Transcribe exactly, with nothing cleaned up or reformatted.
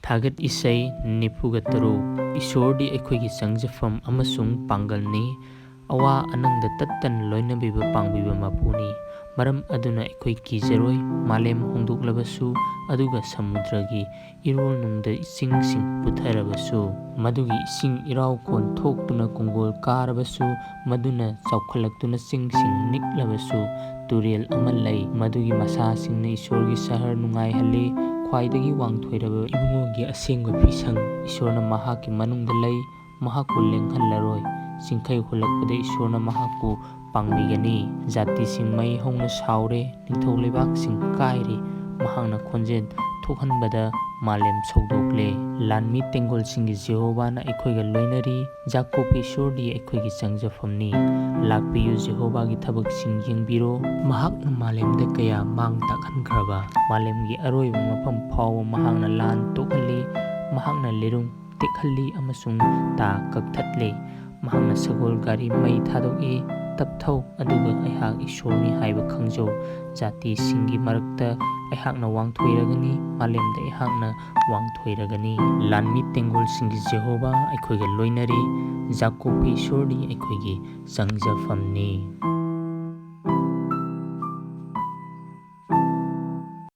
ꯊꯥꯒꯠ ꯏꯁꯩ ꯅꯤꯐꯨꯒ ꯇꯔꯨꯛ꯫ ꯏꯁꯣꯔꯗꯤ ꯑꯩꯈꯣꯏꯒꯤ ꯆꯪꯖꯐꯝ ꯑꯃꯁꯨꯡ ꯄꯥꯡꯒꯜꯅꯤ, ꯑꯋꯥ ꯑꯅꯪꯗ ꯇꯠꯇꯅ ꯂꯣꯏꯅꯕꯤꯕ ꯄꯥꯡꯕꯤꯕ ꯃꯄꯨꯅꯤ꯫ ꯃꯔꯝ ꯑꯗꯨꯅ ꯑꯩꯈꯣꯏ ꯀꯤꯖꯔꯣꯏ, ꯃꯥꯂꯦꯝ ꯍꯣꯡꯗꯣꯛꯂꯕꯁꯨ, ꯑꯗꯨꯒ ꯁꯃꯨꯗ꯭ꯔꯒꯤ ꯏꯔꯣꯜꯅꯨꯡꯗ ꯏꯁꯤꯡꯁꯤꯡ ꯄꯨꯊꯔꯕꯁꯨ, ꯃꯗꯨꯒꯤ ꯏꯁꯤꯡ ꯏꯔꯥꯎ ꯀꯣꯟ ꯊꯣꯛꯇꯨꯅ ꯀꯣꯡꯒꯣꯜ ꯀꯥꯔꯕꯁꯨ, ꯃꯗꯨꯅ ꯆꯥꯎꯈꯠꯂꯛꯇꯨꯅ ꯆꯤꯡꯁꯤꯡ ꯅꯤꯛꯂꯕꯁꯨ, ꯇꯨꯔꯦꯜ ꯑꯃ ꯂꯩ, ꯃꯗꯨꯒꯤ ꯃꯁꯥꯁꯤꯡꯅ ꯏꯁꯣꯔꯒꯤ ꯁꯍꯔ ꯅꯨꯡꯉꯥꯏꯍꯜꯂꯤ꯫ ꯈ꯭ꯋꯥꯏꯗꯒꯤ ꯋꯥꯡꯊꯣꯏꯔꯕ ꯏꯕꯨꯡꯉꯣꯒꯤ ꯑꯁꯦꯡꯕ ꯐꯤꯁꯪ ꯏꯁꯣꯔꯅ ꯃꯍꯥꯛꯀꯤ ꯃꯅꯨꯡꯗ ꯂꯩ, ꯃꯍꯥꯛꯄꯨ ꯂꯦꯡꯍꯜꯂꯔꯣꯏ꯫ ꯆꯤꯡꯈꯩ ꯍꯨꯜꯂꯛꯄꯗ ꯏꯁꯣꯔꯅ ꯃꯍꯥꯛꯄꯨ ꯄꯥꯡꯕꯤꯒꯅꯤ꯫ ꯖꯥꯇꯤꯁꯤꯡ ꯃꯩ ꯍꯧꯅ ꯁꯥꯎꯔꯦ, ꯅꯤꯡꯊꯧ ꯂꯩꯕꯥꯛꯁꯤꯡ ꯀꯥꯏꯔꯦ꯫ ꯃꯍꯥꯛꯅ ꯈꯣꯟꯖꯦꯜ ꯊꯣꯛꯍꯟꯕꯗ ꯃꯥꯂꯦꯝ ꯁꯧꯗꯣꯛꯂꯦ꯫ ꯂꯥꯟꯃꯤ ꯇꯦꯡꯒꯣꯜꯁꯤꯡꯒꯤ ꯖꯦꯍꯣꯚꯥꯅ ꯑꯩꯈꯣꯏꯒ ꯂꯣꯏꯅꯔꯤ꯫ ꯖꯥꯀꯣꯕꯀꯤ ꯏꯁꯣꯔꯗꯤ ꯑꯩꯈꯣꯏꯒꯤ ꯆꯪꯖꯐꯝꯅꯤ꯫ ꯂꯥꯛꯄꯤꯌꯨ, ꯖꯦꯍꯣꯚꯥꯒꯤ ꯊꯕꯛꯁꯤꯡ ꯌꯦꯡꯕꯤꯔꯣ꯫ ꯃꯍꯥꯛꯅ ꯃꯥꯂꯦꯝꯗ ꯀꯌꯥ ꯃꯥꯡ ꯇꯥꯛꯍꯟꯈ꯭ꯔꯕ, ꯃꯥꯂꯦꯝꯒꯤ ꯑꯔꯣꯏꯕ ꯃꯐꯝ ꯐꯥꯎꯕ ꯃꯍꯥꯛꯅ ꯂꯥꯟ ꯇꯣꯛꯍꯜꯂꯤ꯫ ꯃꯍꯥꯛꯅ ꯂꯤꯔꯨꯡ ꯇꯦꯛꯍꯜꯂꯤ ꯑꯃꯁꯨꯡ ꯇꯥ ꯀꯛꯊꯠꯂꯤ꯫ ꯃꯍꯥꯛꯅ ꯁꯒꯣꯜ ꯒꯥꯔꯤ ꯃꯩ ꯊꯥꯗꯣꯛꯏ꯫ "ꯇꯞꯊꯧ, ꯑꯗꯨꯒ ꯑꯩꯍꯥꯛ ꯏꯁꯣꯔꯅꯤ ꯍꯥꯏꯕ ꯈꯪꯖꯧ꯫ ꯖꯥꯇꯤꯁꯤꯡꯒꯤ ꯃꯔꯛꯇ ꯑꯩꯍꯥꯛꯅ ꯋꯥꯡꯊꯣꯏꯔꯒꯅꯤ, ꯃꯥꯂꯦꯝꯗ ꯑꯩꯍꯥꯛꯅ ꯋꯥꯡꯊꯣꯏꯔꯒꯅꯤ"꯫ ꯂꯥꯟꯃꯤ ꯇꯦꯡꯒꯣꯜꯁꯤꯡꯒꯤ ꯖꯦꯍꯣꯚꯥ ꯑꯩꯈꯣꯏꯒ ꯂꯣꯏꯅꯔꯤ꯫ ꯖꯥꯀꯣꯕꯀꯤ ꯏꯁꯣꯔꯗꯤ ꯑꯩꯈꯣꯏꯒꯤ ꯆꯪꯖꯐꯝꯅꯤ꯫